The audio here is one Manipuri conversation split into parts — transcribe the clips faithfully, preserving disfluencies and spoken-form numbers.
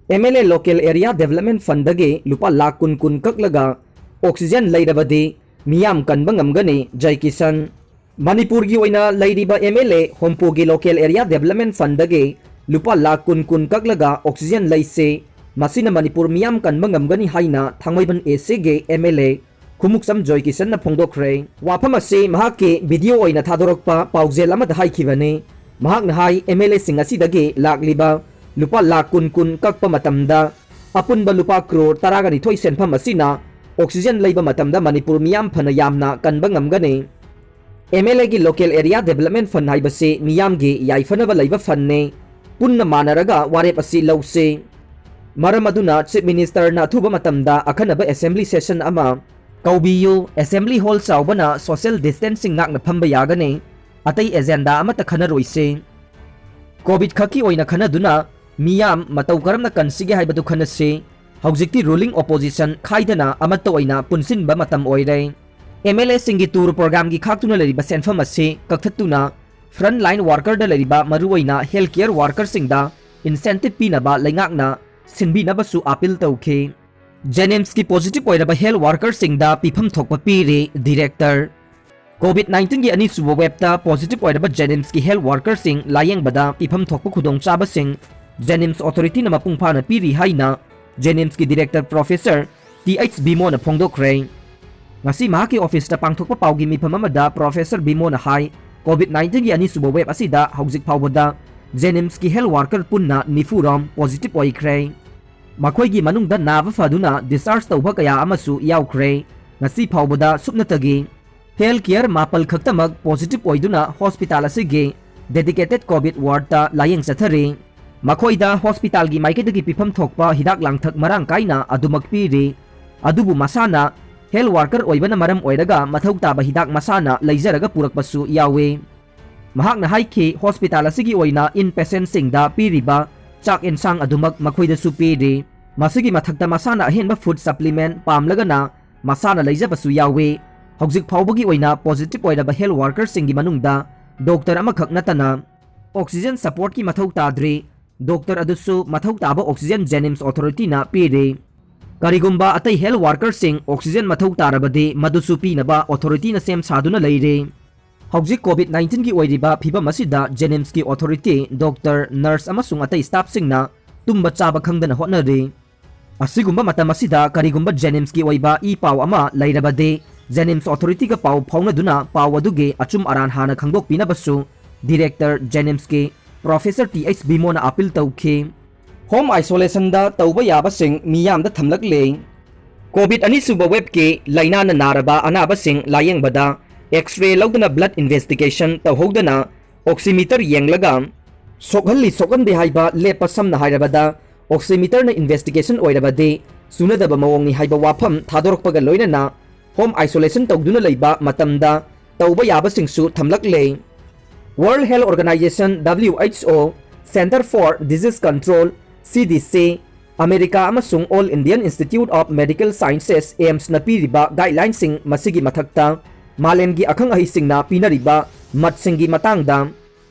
ꯑꯦꯝ ꯑꯦꯜ ꯑꯦ Local Area Development Fundꯗꯒꯤ ꯂꯨꯄꯥ ꯂꯥꯈ ꯀꯨꯟ ꯀꯨꯟ ꯀꯛꯂꯒ oxygen ꯂꯩꯔꯕꯗꯤ ꯃꯤꯌꯥꯝ ꯀꯟꯕ ꯉꯝꯒꯅꯤ, ꯖꯩꯀꯤꯁꯟ꯫ ꯃꯅꯤꯄꯨꯔꯒꯤ ꯑꯣꯏꯅ ꯂꯩꯔꯤꯕ ꯑꯦꯝ ꯑꯦꯜ ꯑꯦ ꯍꯣꯝꯄꯣꯒꯤ Local Area Development Fundꯗꯒꯤ ꯂꯨꯄꯥ ꯂꯥꯈ ꯀꯨꯟ ꯀꯨꯟ ꯀꯛꯂꯒ oxygen ꯂꯩꯁꯦ, ꯃꯁꯤꯅ ꯃꯅꯤꯄꯨꯔ ꯃꯤꯌꯥꯝ ꯀꯟꯕ ꯉꯝꯒꯅꯤ ꯍꯥꯏꯅ ꯊꯥꯡꯃꯩꯕꯟ ꯑꯦ ꯁꯤꯒꯤ ꯑꯦꯝ ꯑꯦꯜ ꯑꯦ ꯈꯨꯃꯨꯛꯁꯝ ꯖꯣꯏꯀꯤꯁꯟꯅ ꯐꯣꯡꯗꯣꯛꯈ꯭ꯔꯦ꯫ ꯋꯥꯐꯝ ꯑꯁꯤ ꯃꯍꯥꯛꯀꯤ video ꯑꯣꯏꯅ ꯊꯥꯗꯣꯔꯛꯄ ꯄꯥꯎꯖꯦꯜ ꯑꯃꯗ ꯍꯥꯏꯈꯤꯕꯅꯤ꯫ ꯃꯍꯥꯛꯅ ꯍꯥꯏ, ꯑꯦꯝ ꯑꯦꯜ ꯑꯦꯁꯤꯡ ꯑꯁꯤꯗꯒꯤ ꯂꯥꯛꯂꯤꯕ ꯂꯨꯄꯥ ꯂꯥꯈ ꯀꯨꯟ ꯀꯨꯟ ꯀꯛꯄ ꯃꯇꯝꯗ ꯑꯄꯨꯟꯕ ꯂꯨꯄꯥ ꯀ꯭ꯔꯣꯔ ꯇꯔꯥꯒ ꯅꯤꯊꯣꯏ ꯁꯦꯟꯐꯝ ꯑꯁꯤꯅ oxygen ꯂꯩꯕ ꯃꯇꯝꯗ ꯃꯅꯤꯄꯨꯔ ꯃꯤꯌꯥꯝ ꯐꯅ ꯌꯥꯝꯅ ꯀꯟꯕ ꯉꯝꯒꯅꯤ꯫ ꯑꯦꯝ ꯑꯦꯜ ꯑꯦꯒꯤ Local Area Development Fund ꯍꯥꯏꯕꯁꯤ ꯃꯤꯌꯥꯝꯒꯤ ꯌꯥꯏꯐꯅꯕ ꯂꯩꯕ fundꯅꯤ꯫ ꯄꯨꯟꯅ ꯃꯥꯟꯅꯔꯒ ꯋꯥꯔꯦꯞ ꯑꯁꯤ ꯂꯧꯁꯤ꯫ ꯃꯔꯝ ꯑꯗꯨꯅ Chief Ministerꯅ ꯑꯊꯨꯕ ꯃꯇꯝꯗ ꯑꯈꯟꯅꯕ assembly session ꯑꯃ ꯀꯧꯕꯤꯌꯨ꯫ Assembly hall ꯆꯥꯎꯕꯅ social distancing ꯉꯥꯛꯅ ꯐꯝꯕ ꯌꯥꯒꯅꯤ꯫ ꯑꯇꯩ agenda ꯑꯃꯠꯇ ꯈꯟꯅꯔꯣꯏꯁꯤ꯫ COVID ꯈꯛꯀꯤ ꯑꯣꯏꯅ ꯈꯟꯅꯗꯨꯅ ꯃꯤꯌꯥꯝ ꯃꯇꯧ ꯀꯔꯝꯅ ꯀꯟꯁꯤꯒꯦ ꯍꯥꯏꯕꯗꯨ ꯈꯟꯅꯁꯤ꯫ ꯍꯧꯖꯤꯛꯇꯤ ruling opposition ꯈꯥꯏꯗꯅ ꯑꯃꯠꯇ ꯑꯣꯏꯅ ꯄꯨꯟꯁꯤꯟꯕ ꯃꯇꯝ ꯑꯣꯏꯔꯦ꯫ ꯑꯦꯝ ꯑꯦꯜ ꯑꯦꯁꯤꯡꯒꯤ tour programꯒꯤ ꯈꯥꯛꯇꯨꯅ ꯂꯩꯔꯤꯕ ꯁꯦꯟꯐꯝ ꯑꯁꯤ ꯀꯛꯊꯠꯇꯨꯅ frontline workerꯗ ꯂꯩꯔꯤꯕ ꯃꯔꯨꯑꯣꯏꯅ health care workerꯁꯤꯡꯗ incentive ꯄꯤꯅꯕ ꯂꯩꯉꯥꯛꯅ ꯁꯤꯟꯕꯤꯅꯕꯁꯨ appeal ꯇꯧꯈꯤ꯫ JNIMSꯀꯤ positive ꯑꯣꯏꯔꯕ health workerꯁꯤꯡꯗ ꯄꯤꯐꯝ ꯊꯣꯛꯄ ꯄꯤꯔꯤ, Director꯫ COVID nineteenꯒꯤ ꯑꯅꯤꯁꯨꯕ waveꯇ positive ꯑꯣꯏꯔꯕ JNIMSꯀꯤ health workerꯁꯤꯡ ꯂꯥꯌꯦꯡꯕꯗ ꯄꯤꯐꯝ ꯊꯣꯛꯄ ꯈꯨꯗꯣꯡꯆꯥꯕꯁꯤꯡ JNIMS authorityꯅ ꯃꯄꯨꯡ ꯐꯥꯅ ꯄꯤꯔꯤ ꯍꯥꯏꯅ JNIMSꯀꯤ Director Professor ꯇꯤ ꯑꯩꯆ ꯕꯤꯃꯣꯅ ꯐꯣꯡꯗꯣꯛꯈ꯭ꯔꯦ꯫ ꯉꯁꯤ ꯃꯍꯥꯛꯀꯤ officeꯇ ꯄꯥꯡꯊꯣꯛꯄ ꯄꯥꯎꯒꯤ ꯃꯤꯐꯝ ꯑꯃꯗ Professor ꯕꯤꯃꯣꯅ ꯍꯥꯏ, COVID nineteenꯒꯤ ꯑꯅꯤꯁꯨꯕ wave ꯑꯁꯤꯗ ꯍꯧꯖꯤꯛ ꯐꯥꯎꯕꯗ JNIMSꯀꯤ health worker ꯄꯨꯟꯅ ꯅꯤꯐꯨ ꯔꯣꯝ positive ꯑꯣꯏꯈ꯭ꯔꯦ꯫ ꯃꯈꯣꯏꯒꯤ ꯃꯅꯨꯡꯗ ꯅꯥꯕ ꯐꯗꯨꯅ discharge ꯇꯧꯕ ꯀꯌꯥ ꯑꯃꯁꯨ ꯌꯥꯎꯈ꯭ꯔꯦ꯫ ꯉꯁꯤ ꯐꯥꯎꯕꯗ ꯁꯨꯞꯅꯇꯒꯤ health care ꯃꯥꯄꯜ ꯈꯛꯇꯃꯛ positive ꯑꯣꯏꯗꯨꯅ hospital ꯑꯁꯤꯒꯤ dedicated COVID wardꯇ ꯂꯥꯌꯦꯡ ꯆꯠꯊꯔꯤ꯫ ꯃꯈꯣꯏꯗ hospitalꯒꯤ ꯃꯥꯏꯀꯩꯗꯒꯤ ꯄꯤꯐꯝ ꯊꯣꯛꯄ ꯍꯤꯗꯥꯛ ꯂꯥꯡꯊꯛ ꯃꯔꯥꯡ ꯀꯥꯏꯅ ꯑꯗꯨꯃꯛ ꯄꯤꯔꯤ꯫ ꯑꯗꯨꯕꯨ ꯃꯁꯥꯅ health worker ꯑꯣꯏꯕꯅ ꯃꯔꯝ ꯑꯣꯏꯔꯒ ꯃꯊꯧ ꯇꯥꯕ ꯍꯤꯗꯥꯛ ꯃꯁꯥꯅ ꯂꯩꯖꯔꯒ ꯄꯨꯔꯛꯄꯁꯨ ꯌꯥꯎꯏ꯫ ꯃꯍꯥꯛꯅ ꯍꯥꯏꯈꯤ, hospital ꯑꯁꯤꯒꯤ ꯑꯣꯏꯅ inpatientꯁꯤꯡꯗ ꯄꯤꯔꯤꯕ ꯆꯥꯛ ꯏꯟꯁꯥꯡ ꯑꯗꯨꯃꯛ ꯃꯈꯣꯏꯗꯁꯨ ꯄꯤꯔꯤ꯫ ꯃꯁꯤꯒꯤ ꯃꯊꯛꯇ ꯃꯁꯥꯅ ꯑꯍꯦꯟꯕ food supplement ꯄꯥꯝꯂꯒꯅ ꯃꯁꯥꯅ ꯂꯩꯖꯕꯁꯨ ꯌꯥꯎꯏ꯫ ꯍꯧꯖꯤꯛ ꯐꯥꯎꯕꯒꯤ ꯑꯣꯏꯅ positive ꯑꯣꯏꯔꯕ health workerꯁꯤꯡꯒꯤ ꯃꯅꯨꯡꯗ doctor ꯑꯃꯈꯛ ꯅꯠꯇꯅ oxygen supportꯀꯤ ꯃꯊꯧ ꯇꯥꯗ꯭ꯔꯤ꯫ ꯗꯣꯛꯇꯔ ꯑꯗꯨꯁꯨ ꯃꯊꯧ ꯇꯥꯕ oxygen Jennings Authorityꯅ ꯄꯤꯔꯤ꯫ ꯀꯔꯤꯒꯨꯝꯕ ꯑꯇꯩ health workerꯁꯤꯡ oxygen ꯃꯊꯧ ꯇꯥꯔꯕꯗꯤ ꯃꯗꯨꯁꯨ ꯄꯤꯅꯕ authorityꯅ ꯁꯦꯝ ꯁꯥꯗꯨꯅ ꯂꯩꯔꯤ꯫ ꯍꯧꯖꯤꯛ COVID nineteenꯒꯤ ꯑꯣꯏꯔꯤꯕ ꯐꯤꯕꯝ ꯑꯁꯤꯗ Jennings authority, ꯗꯣꯛꯇꯔ, ꯅꯔꯁ ꯑꯃꯁꯨꯡ ꯑꯇꯩ staffꯁꯤꯡꯅ ꯇꯨꯝꯕ ꯆꯥꯕ ꯈꯪꯗꯅ ꯍꯣꯠꯅꯔꯤ꯫ ꯑꯁꯤꯒꯨꯝꯕ ꯃꯇꯝ ꯑꯁꯤꯗ ꯀꯔꯤꯒꯨꯝꯕ Jenningsꯀꯤ ꯑꯣꯏꯕ ꯏ ꯄꯥꯎ ꯑꯃ ꯂꯩꯔꯕꯗꯤ Jennings Authorityꯒ ꯄꯥꯎ ꯐꯥꯎꯅꯗꯨꯅ ꯄꯥꯎ ꯑꯗꯨꯒꯤ ꯑꯆꯨꯝ ꯑꯔꯥꯟ ꯍꯥꯟꯅ ꯈꯪꯗꯣꯛꯄꯤꯅꯕꯁꯨ Director Jenningsꯀꯤ Professor T H ꯕꯤꯃꯣꯅ appeal ꯇꯧꯈꯤ꯫ Home isolationꯗ ꯇꯧꯕ ꯌꯥꯕꯁꯤꯡ ꯃꯤꯌꯥꯝꯗ ꯊꯝꯂꯛꯂꯦ꯫ COVID ꯑꯅꯤꯁꯨꯕ waveꯀꯤ ꯂꯥꯏꯅꯥꯅ ꯅꯥꯔꯕ ꯑꯅꯥꯕꯁꯤꯡ ꯂꯥꯌꯦꯡꯕꯗ X-ray ꯂꯧꯗꯨꯅ blood investigation ꯇꯧꯍꯧꯗꯅ oximeter ꯌꯦꯡꯂꯒ ꯁꯣꯛꯍꯜꯂꯤ ꯁꯣꯛꯍꯟꯗꯦ ꯍꯥꯏꯕ ꯂꯦꯞꯄ ꯁꯝꯅ ꯍꯥꯏꯔꯕꯗ oximeterꯅ investigation ꯑꯣꯏꯔꯕꯗꯤ ꯆꯨꯅꯗꯕ ꯃꯑꯣꯡꯅꯤ ꯍꯥꯏꯕ ꯋꯥꯐꯝ ꯊꯥꯗꯣꯔꯛꯄꯒ ꯂꯣꯏꯅꯅ home isolation ꯇꯧꯗꯨꯅ ꯂꯩꯕ ꯃꯇꯝꯗ ꯇꯧꯕ ꯌꯥꯕꯁꯤꯡꯁꯨ ꯊꯝꯂꯛꯂꯦ꯫ World Health Organization, W H O, Center for Disease Control, C D C, America ꯑꯃꯁꯨꯡ All Indian Institute of Medical Sciences, AIIMSꯅ ꯄꯤꯔꯤꯕ guidelineꯁꯤꯡ ꯃꯁꯤꯒꯤ ꯃꯊꯛꯇ ꯃꯥꯂꯦꯝꯒꯤ ꯑꯈꯪ ꯑꯍꯩꯁꯤꯡꯅ ꯄꯤꯅꯔꯤꯕ ꯃꯠꯁꯤꯡꯒꯤ ꯃꯇꯥꯡꯗ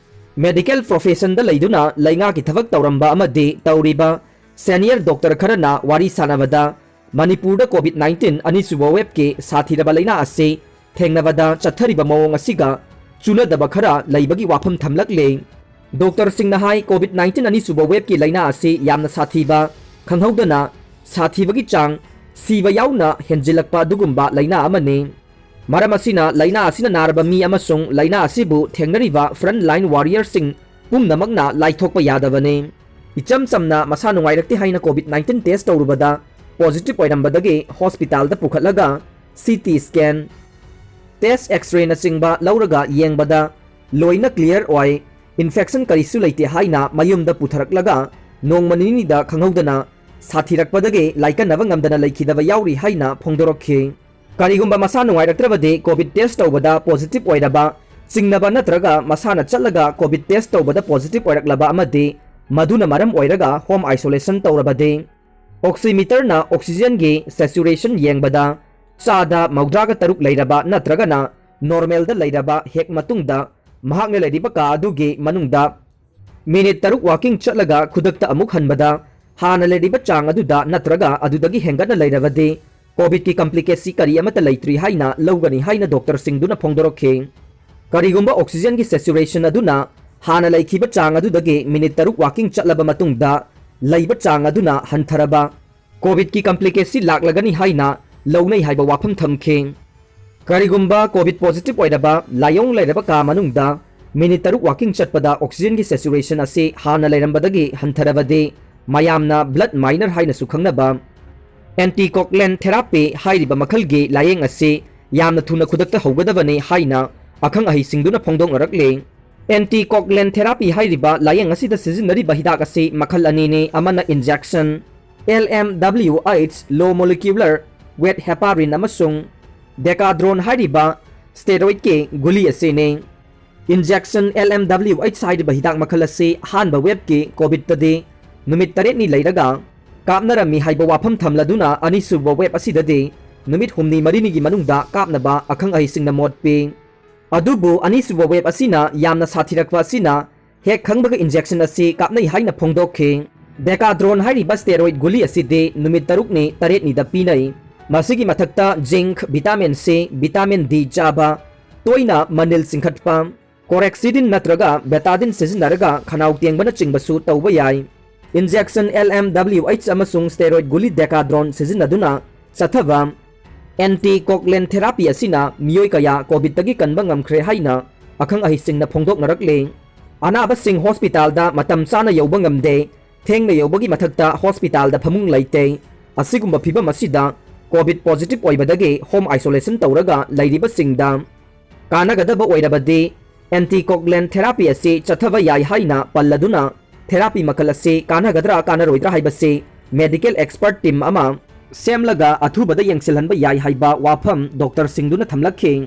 medical professionꯗ ꯂꯩꯗꯨꯅ ꯂꯩꯉꯥꯛꯀꯤ ꯊꯕꯛ ꯇꯧꯔꯝꯕ ꯑꯃꯗꯤ ꯇꯧꯔꯤꯕ senior doctor ꯈꯔꯅ ꯋꯥꯔꯤ ꯁꯥꯟꯅꯕꯗ ꯃꯅꯤꯄꯨꯔꯗ COVID nineteen ꯑꯅꯤꯁꯨꯕ waveꯀꯤ ꯁꯥꯊꯤꯔꯕ ꯂꯩꯅꯥ ꯑꯁꯤ ꯊꯦꯡꯅꯕꯗ ꯆꯠꯊꯔꯤꯕ ꯃꯑꯣꯡ ꯑꯁꯤꯒ ꯆꯨꯅꯗꯕ ꯈꯔ ꯂꯩꯕꯒꯤ ꯋꯥꯐꯝ ꯊꯝꯂꯛꯂꯦ꯫ ꯗꯣꯛꯇꯔꯁꯤꯡꯅ ꯍꯥꯏ, COVID nineteen ꯑꯅꯤꯁꯨꯕ waveꯀꯤ ꯂꯩꯅꯥ ꯑꯁꯤ ꯌꯥꯝꯅ ꯁꯥꯊꯤꯕ, ꯈꯪꯍꯧꯗꯅ ꯁꯥꯊꯤꯕꯒꯤ ꯆꯥꯡ ꯁꯤꯕ ꯌꯥꯎꯅ ꯍꯦꯟꯖꯤꯜꯂꯛꯄ ꯑꯗꯨꯒꯨꯝꯕ ꯂꯩꯅꯥ ꯑꯃꯅꯤ꯫ ꯃꯔꯝ ꯑꯁꯤꯅ ꯂꯩꯅꯥ ꯑꯁꯤꯅ ꯅꯥꯔꯕ ꯃꯤ ꯑꯃꯁꯨꯡ ꯂꯩꯅꯥ ꯑꯁꯤꯕꯨ ꯊꯦꯡꯅꯔꯤꯕ front line warriorꯁꯤꯡ ꯄꯨꯝꯅꯃꯛꯅ ꯂꯥꯏꯊꯣꯛꯄ ꯌꯥꯗꯕꯅꯤ꯫ ꯏꯆꯝ ꯆꯝꯅ ꯃꯁꯥ ꯅꯨꯡꯉꯥꯏꯔꯛꯇꯦ ꯍꯥꯏꯅ COVID nineteen test ꯇꯧꯔꯨꯕꯗ positive ꯑꯣꯏꯔꯝꯕꯗꯒꯤ hospitalꯗ ꯄꯨꯈꯠꯂꯒ C T scan, test X-rayꯅꯆꯤꯡꯕ ꯂꯧꯔꯒ ꯌꯦꯡꯕꯗ ꯂꯣꯏꯅ clear ꯑꯣꯏ, infection ꯀꯔꯤꯁꯨ ꯂꯩꯇꯦ ꯍꯥꯏꯅ ꯃꯌꯨꯝꯗ ꯄꯨꯊꯔꯛꯂꯒ ꯅꯣꯡꯃ ꯅꯤꯅꯤꯗ ꯈꯪꯍꯧꯗꯅ ꯁꯥꯊꯤꯔꯛꯄꯗꯒꯤ ꯂꯥꯏꯀꯠꯅꯕ ꯉꯝꯗꯅ ꯂꯩꯈꯤꯗꯕ ꯌꯥꯎꯔꯤ ꯍꯥꯏꯅ ꯐꯣꯡꯗꯣꯔꯛꯈꯤ꯫ ꯀꯔꯤꯒꯨꯝꯕ ꯃꯁꯥ ꯅꯨꯡꯉꯥꯏꯔꯛꯇ꯭ꯔꯕꯗꯤ COVID test ꯇꯧꯕꯗ positive ꯑꯣꯏꯔꯕ, ꯆꯤꯡꯅꯕ ꯅꯠꯇ꯭ꯔꯒ ꯃꯁꯥꯅ ꯆꯠꯂꯒ COVID test ꯇꯧꯕꯗ positive ꯑꯣꯏꯔꯛꯂꯕ ꯑꯃꯗꯤ ꯃꯗꯨꯅ ꯃꯔꯝ ꯑꯣꯏꯔꯒ home isolation ꯇꯧꯔꯕꯗꯤ oximeterꯅ oxygenꯒꯤ saturation ꯌꯦꯡꯕꯗ ꯆꯥꯗ ꯃꯧꯗ꯭ꯔꯥꯒ ꯇꯔꯨꯛ ꯂꯩꯔꯕ ꯅꯠꯇ꯭ꯔꯒꯅ normalꯗ ꯂꯩꯔꯕ ꯍꯦꯛ ꯃꯇꯨꯡꯗ ꯃꯍꯥꯛꯅ ꯂꯩꯔꯤꯕ ꯀꯥ ꯑꯗꯨꯒꯤ ꯃꯅꯨꯡꯗ ꯃꯤꯅꯤꯠ ꯇꯔꯨꯛ ꯋꯥꯀꯤꯡ ꯆꯠꯂꯒ ꯈꯨꯗꯛꯇ ꯑꯃꯨꯛ ꯍꯟꯕꯗ ꯍꯥꯟꯅ ꯂꯩꯔꯤꯕ ꯆꯥꯡ ꯑꯗꯨꯗ ꯅꯠꯇ꯭ꯔꯒ ꯑꯗꯨꯗꯒꯤ ꯍꯦꯟꯒꯠꯅ ꯂꯩꯔꯕꯗꯤ ꯀꯣꯚꯤꯗꯀꯤ ꯀꯝꯄ꯭ꯂꯤꯀꯦꯁꯤ ꯀꯔꯤ ꯑꯃꯠꯇ ꯂꯩꯇ꯭ꯔꯤ ꯍꯥꯏꯅ ꯂꯧꯒꯅꯤ ꯍꯥꯏꯅ ꯗꯣꯛꯇꯔꯁꯤꯡꯗꯨꯅ ꯐꯣꯡꯗꯣꯔꯛꯈꯤ꯫ ꯀꯔꯤꯒꯨꯝꯕ ꯑꯣꯛꯁꯤꯖꯦꯟꯒꯤ ꯁꯦꯆꯨꯔꯦꯁꯟ ꯑꯗꯨꯅ ꯍꯥꯟꯅ ꯂꯩꯈꯤꯕ ꯆꯥꯡ ꯑꯗꯨꯗꯒꯤ ꯃꯤꯅꯤꯠ ꯇꯔꯨꯛ ꯋꯥꯀꯤꯡ ꯆꯠꯂꯕ ꯃꯇꯨꯡꯗ ꯂꯩꯕ ꯆꯥꯡ ꯑꯗꯨꯅ ꯍꯟꯊꯔꯕ, ꯀꯣꯚꯤꯗꯀꯤ ꯀꯝꯄ꯭ꯂꯤꯀꯦꯁꯤ ꯂꯥꯛꯂꯒꯅꯤ ꯍꯥꯏꯅ ꯂꯧꯅꯩ ꯍꯥꯏꯕ ꯋꯥꯐꯝ ꯊꯝꯈꯤ꯫ ꯀꯔꯤꯒꯨꯝꯕ ꯀꯣꯚꯤꯗ ꯄꯣꯖꯤꯇꯤꯚ ꯑꯣꯏꯔꯕ ꯂꯥꯏꯑꯣꯡ ꯂꯩꯔꯕ ꯀꯥ ꯃꯅꯨꯡꯗ ꯃꯤꯅꯤꯠ ꯇꯔꯨꯛ ꯋꯥꯀꯤꯡ ꯆꯠꯄꯗ ꯑꯣꯛꯁꯤꯖꯦꯟꯒꯤ ꯁꯦꯆꯨꯔꯦꯁꯟ ꯑꯁꯤ ꯍꯥꯟꯅ ꯂꯩꯔꯝꯕꯗꯒꯤ ꯍꯟꯊꯔꯕꯗꯤ, ꯃꯌꯥꯝꯅ ꯕ꯭ꯂꯗ ꯃꯥꯏꯅꯔ ꯍꯥꯏꯅꯁꯨ ꯈꯪꯅꯕ ꯑꯦꯟꯇꯤꯀꯣꯒꯨꯂꯦꯟ ꯊꯦꯔꯥꯄꯤ ꯍꯥꯏꯔꯤꯕ ꯃꯈꯜꯒꯤ ꯂꯥꯌꯦꯡ ꯑꯁꯤ ꯌꯥꯝꯅ ꯊꯨꯅ ꯈꯨꯗꯛꯇ ꯍꯧꯒꯗꯕꯅꯤ ꯍꯥꯏꯅ ꯑꯈꯪ ꯑꯍꯩꯁꯤꯡꯗꯨꯅ ꯐꯣꯡꯗꯣꯛꯅꯔꯛꯂꯤ꯫ ꯑꯦꯟꯇꯤꯀꯣꯒꯨꯂꯦꯟ ꯊꯦꯔꯥꯄꯤ ꯍꯥꯏꯔꯤꯕ ꯂꯥꯌꯦꯡ ꯑꯁꯤꯗ ꯁꯤꯖꯤꯟꯅꯔꯤꯕ ꯍꯤꯗꯥꯛ ꯑꯁꯤ ꯃꯈꯜ ꯑꯅꯤꯅꯤ, ꯑꯃꯅ injection, L M W H, low molecular weight heparin, ꯑꯃꯁꯨꯡ ꯗꯦꯀꯥꯗ꯭ꯔꯣꯟ ꯍꯥꯏꯔꯤꯕ ꯁ꯭ꯇꯦꯔꯣꯏꯗꯀꯤ ꯒꯨꯂꯤ ꯑꯁꯤꯅꯤ꯫ Injection L M W H ꯍꯥꯏꯔꯤꯕ ꯍꯤꯗꯥꯛ ꯃꯈꯜ ꯑꯁꯤ ꯑꯍꯥꯟꯕ ꯋꯦꯕꯀꯤ ꯀꯣꯚꯤꯗꯇꯗꯤ ꯅꯨꯃꯤꯠ ꯇꯔꯦꯠꯅꯤ ꯂꯩꯔꯒ ꯀꯥꯞꯅꯔꯝꯃꯤ ꯍꯥꯏꯕ ꯋꯥꯐꯝ ꯊꯝꯂꯗꯨꯅ, ꯑꯅꯤꯁꯨꯕ ꯋꯦꯕ ꯑꯁꯤꯗꯗꯤ ꯅꯨꯃꯤꯠ ꯍꯨꯝꯅꯤ ꯃꯔꯤꯅꯤꯒꯤ ꯃꯅꯨꯡꯗ ꯀꯥꯞꯅꯕ ꯑꯈꯪ ꯑꯍꯩꯁꯤꯡꯅ ꯃꯣꯠ ꯄꯤ꯫ ꯑꯗꯨꯕꯨ ꯑꯅꯤꯁꯨꯕ ꯋꯦꯕ ꯑꯁꯤꯅ ꯌꯥꯝꯅ ꯁꯥꯊꯤꯔꯛꯄ ꯑꯁꯤꯅ ꯍꯦꯛ ꯈꯪꯕꯒ ꯏꯟꯖꯦꯛꯁꯟ ꯑꯁꯤ ꯀꯥꯞꯅꯩ ꯍꯥꯏꯅ ꯐꯣꯡꯗꯣꯛꯈꯤ꯫ ꯗꯦꯀꯥꯗ꯭ꯔꯣꯟ ꯍꯥꯏꯔꯤꯕ ꯁ꯭ꯇꯦꯔꯣꯏꯗ ꯒꯨꯂꯤ ꯑꯁꯤꯗꯤ ꯅꯨꯃꯤꯠ ꯇꯔꯨꯛꯅꯤ ꯇꯔꯦꯠꯅꯤꯗ ꯄꯤꯅꯩ꯫ ꯃꯁꯤꯒꯤ ꯃꯊꯛꯇ ꯖꯤꯡꯛ, ꯚꯤꯇꯥꯃꯤꯟ ꯁꯤ, ꯚꯤꯇꯥꯃꯤꯟ ꯗꯤ ꯆꯥꯕ, ꯇꯣꯏꯅ ꯃꯅꯤꯜ ꯆꯤꯡꯈꯠꯄ, ꯀꯣꯔꯦꯛꯁꯤꯗꯤꯟ ꯅꯠꯇ꯭ꯔꯒ ꯕꯦꯇꯥꯗꯤꯟ ꯁꯤꯖꯤꯟꯅꯔꯒ ꯈꯅꯥꯎ ꯇꯦꯡꯕꯅꯆꯤꯡꯕꯁꯨ ꯇꯧꯕ ꯌꯥꯏ꯫ Injection L M W H ꯑꯃꯁꯨꯡ ꯁ꯭ꯇꯦꯔꯣꯏꯗ ꯒꯨꯂꯤ ꯗꯦꯀꯥꯗ꯭ꯔꯣꯟ ꯁꯤꯖꯤꯟꯅꯗꯨꯅ ꯆꯠꯊꯕ ꯑꯦꯟꯇꯤꯀꯣꯒꯨꯂꯦꯟ ꯊꯦꯔꯥꯄꯤ ꯑꯁꯤꯅ ꯃꯤꯑꯣꯏ ꯀꯌꯥ ꯀꯣꯚꯤꯗꯇꯒꯤ ꯀꯟꯕ ꯉꯝꯈ꯭ꯔꯦ ꯍꯥꯏꯅ ꯑꯈꯪ ꯑꯍꯩꯁꯤꯡꯅ ꯐꯣꯡꯗꯣꯛꯅꯔꯛꯂꯤ꯫ ꯑꯅꯥꯕꯁꯤꯡ ꯍꯣꯁꯄꯤꯇꯥꯜꯗ ꯃꯇꯝ ꯆꯥꯅ ꯌꯧꯕ ꯉꯝꯗꯦ, ꯊꯦꯡꯅ ꯌꯧꯕꯒꯤ ꯃꯊꯛꯇ ꯍꯣꯁꯄꯤꯇꯥꯜꯗ ꯐꯃꯨꯡ ꯂꯩꯇꯦ꯫ ꯑꯁꯤꯒꯨꯝꯕ ꯐꯤꯚꯝ ꯑꯁꯤꯗ ꯀꯣꯚꯤꯗ ꯄꯣꯖꯤꯇꯤꯚ ꯑꯣꯏꯕꯗꯒꯤ ꯍꯣꯝ ꯑꯥꯏꯁꯣꯂꯦꯁꯟ ꯇꯧꯔꯒ ꯂꯩꯔꯤꯕꯁꯤꯡꯗ ꯀꯥꯟꯅꯒꯗꯕ ꯑꯣꯏꯔꯕꯗꯤ ꯑꯦꯟꯇꯤꯀꯣꯒꯨꯂꯦꯟ ꯊꯦꯔꯥꯄꯤ ꯑꯁꯤ ꯆꯠꯊꯕ ꯌꯥꯏ ꯍꯥꯏꯅ ꯄꯜꯂꯗꯨꯅ, ꯊꯦꯔꯥꯄꯤ ꯃꯈꯜ ꯑꯁꯤ ꯀꯥꯟꯅꯒꯗ꯭ꯔꯥ ꯀꯥꯟꯅꯔꯣꯏꯗ꯭ꯔꯥ ꯍꯥꯏꯕꯁꯤ ꯃꯦꯗꯤꯀꯦꯜ ꯑꯦꯛꯁꯄꯔꯠ ꯇꯤꯝ ꯑꯃ ꯁꯦꯝꯂꯒ ꯑꯊꯨꯕꯗ ꯌꯦꯡꯁꯤꯜꯍꯟꯕ ꯌꯥꯏ ꯍꯥꯏꯕ ꯋꯥꯐꯝ ꯗꯣꯛꯇꯔꯁꯤꯡꯗꯨꯅ ꯊꯝꯂꯛꯈꯤ꯫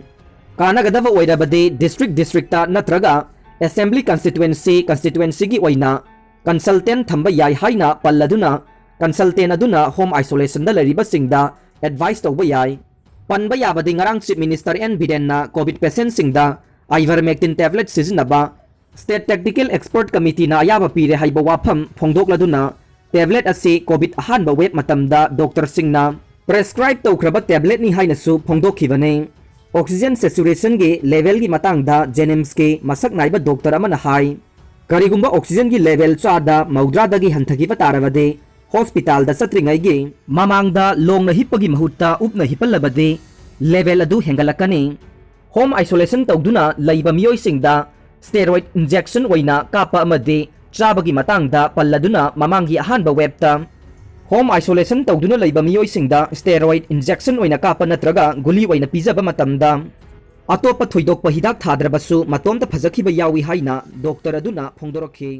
ꯀꯥꯟꯅꯒꯗꯕ ꯑꯣꯏꯔꯕꯗꯤ ꯗꯤꯁꯇ꯭ꯔꯤꯛ ꯗꯤꯁꯇ꯭ꯔꯤꯛꯇ ꯅꯠꯇ꯭ꯔꯒ ꯑꯦꯁꯦꯝꯕ꯭ꯂꯤ ꯀꯟꯁꯇꯤꯇ꯭ꯋꯦꯟꯁꯤ ꯀꯟꯁꯇꯤꯇ꯭ꯋꯦꯟꯁꯤꯒꯤ ꯑꯣꯏꯅ ꯀꯟꯁꯜꯇꯦꯟ ꯊꯝꯕ ꯌꯥꯏ ꯍꯥꯏꯅ ꯄꯜꯂꯗꯨꯅ, ꯀꯟꯁꯜꯇꯦꯟ ꯑꯗꯨꯅ ꯍꯣꯝ ꯑꯥꯏꯁꯣꯂꯦꯁꯟꯗ ꯂꯩꯔꯤꯕꯁꯤꯡꯗ ꯑꯦꯗꯚꯥꯏꯁ ꯇꯧꯕ ꯌꯥꯏ꯫ ꯄꯟꯕ ꯌꯥꯕꯗꯤ ꯉꯔꯥꯡ ꯆꯤꯐ ꯃꯤꯅꯤꯁꯇꯔ ꯑꯦꯟ ꯕꯤꯔꯦꯟꯅ ꯀꯣꯚꯤꯗ ꯄꯦꯁꯦꯟꯠꯁꯤꯡꯗ ꯑꯥꯏꯚꯔꯃꯦꯛꯇꯤꯟ ꯇꯦꯕ꯭ꯂꯦꯠ ꯁꯤꯖꯤꯟꯅꯕ, State Tactical Expert Committeeꯅ ꯑꯌꯥꯕ ꯄꯤꯔꯦ ꯍꯥꯏꯕ ꯋꯥꯐꯝ ꯐꯣꯡꯗꯣꯛꯂꯗꯨꯅ, tablet ꯑꯁꯤ COVID ꯑꯍꯥꯟꯕ wave ꯃꯇꯝꯗ doctorꯁꯤꯡꯅ prescribe ꯇꯧꯈ꯭ꯔꯕ tabletꯅꯤ ꯍꯥꯏꯅꯁꯨ ꯐꯣꯡꯗꯣꯛꯈꯤꯕꯅꯤ꯫ Oxygen saturationꯒꯤ levelꯒꯤ ꯃꯇꯥꯡꯗ JNIMSꯀꯤ ꯃꯁꯛ ꯅꯥꯏꯕ doctor ꯑꯃꯅ ꯍꯥꯏ, ꯀꯔꯤꯒꯨꯝꯕ oxygenꯒꯤ level ꯆꯥꯗ ꯃꯧꯗ꯭ꯔꯥꯗꯒꯤ ꯍꯟꯊꯈꯤꯕ ꯇꯥꯔꯕꯗꯤ, hospitalꯗ ꯆꯠꯇ꯭ꯔꯤꯉꯩꯒꯤ ꯃꯃꯥꯡꯗ ꯂꯣꯡꯅ ꯍꯤꯞꯄꯒꯤ ꯃꯍꯨꯠꯇ ꯎꯞꯅ ꯍꯤꯞꯄꯜꯂꯕꯗꯤ level ꯑꯗꯨ ꯍꯦꯟꯒꯠꯂꯛꯀꯅꯤ꯫ Home isolation ꯇꯧꯗꯨꯅ ꯂꯩꯕ ꯃꯤꯑꯣꯏꯁꯤꯡꯗ steroid injection ꯑꯣꯏꯅ ꯀꯥꯞꯄ ꯑꯃꯗꯤ ꯆꯥꯕꯒꯤ ꯃꯇꯥꯡꯗ ꯄꯜꯂꯗꯨꯅ, ꯃꯃꯥꯡꯒꯤ ꯑꯍꯥꯟꯕ waveꯇ home isolation ꯇꯧꯗꯨꯅ ꯂꯩꯕ ꯃꯤꯑꯣꯏꯁꯤꯡꯗ steroid injection ꯑꯣꯏꯅ ꯀꯥꯞꯄ ꯅꯠꯇ꯭ꯔꯒ ꯒꯨꯂꯤ ꯑꯣꯏꯅ ꯄꯤꯖꯕ ꯃꯇꯝꯗ ꯑꯇꯣꯞꯄ ꯊꯣꯏꯗꯣꯛꯄ ꯍꯤꯗꯥꯛ ꯊꯥꯗ꯭ꯔꯕꯁꯨ ꯃꯇꯣꯝꯇ ꯐꯖꯈꯤꯕ ꯌꯥꯎꯏ ꯍꯥꯏꯅ doctor ꯑꯗꯨꯅ ꯐꯣꯡꯗꯣꯔꯛꯈꯤ꯫